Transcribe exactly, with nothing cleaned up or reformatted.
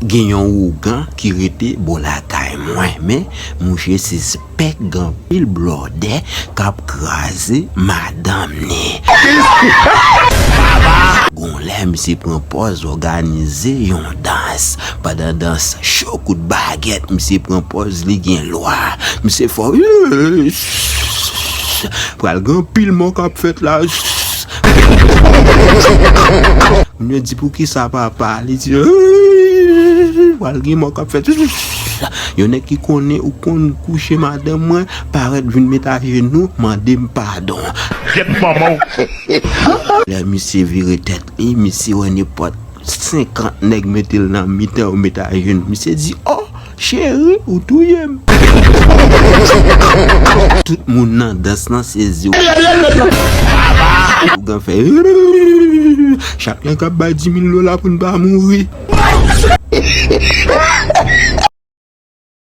Gen yon ougan ki rete bò lakay mwen, men mouche sispèk gen anpil blòdè k ap kraze madanm ni. Gon lè misye pran pòz òganize yon dans. Pandan dans cho kout bagèt, misye pran pòz li gen lwa. Misye fò. Pral gen anpil mò k ap fèt la. Moun yo di, "Poukisa papa?" Li di, "Pral gen mò k ap fèt." Yon nèg ki konnen ou konn kouche madanm mwen parèt vin met ajenou mande m padon. Jèt manman w. Lè misye vire tèt li, misye wè nenpòt senkant nèg mete l nan mitan yo met ajenou. Misye di, "Oh, cheri, ou touye m." Tout moun nan dans lan sezi. Ougan fè. Chak nèg ap bay dis mil dola pou n pa mouri.